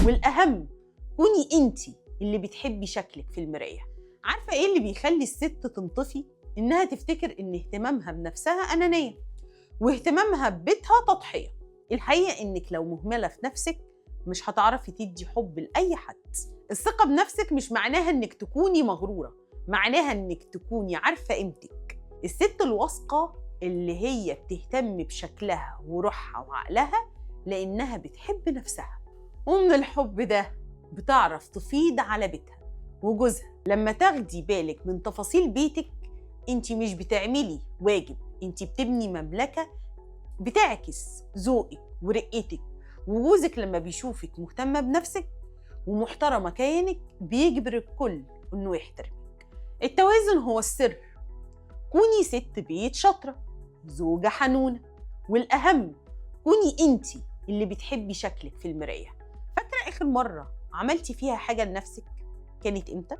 والاهم، كوني انت اللي بتحبي شكلك في المراية. عارفه ايه اللي بيخلي الست تنطفي؟ انها تفتكر ان اهتمامها بنفسها انانية واهتمامها ببيتها تضحية. الحقيقة انك لو مهملة في نفسك مش هتعرفي تدي حب لاي حد. الثقة بنفسك مش معناها انك تكوني مغروره، معناها انك تكوني عارفه قيمتك. الست الواثقه اللي هي بتهتم بشكلها وروحها وعقلها لانها بتحب نفسها، ومن الحب ده بتعرف تفيض على بيتها وجوزها. لما تاخدي بالك من تفاصيل بيتك، انت مش بتعملي واجب، انت بتبني مملكة بتعكس ذوقك ورقتك. وجوزك لما بيشوفك مهتمة بنفسك ومحترمة كيانك بيجبر الكل انه يحترمك. التوازن هو السر. كوني ست بيت شاطرة، زوجة حنونة، والأهم كوني انت اللي بتحبي شكلك في المراية. فاكرة آخر مرة عملتي فيها حاجة لنفسك كانت امتى؟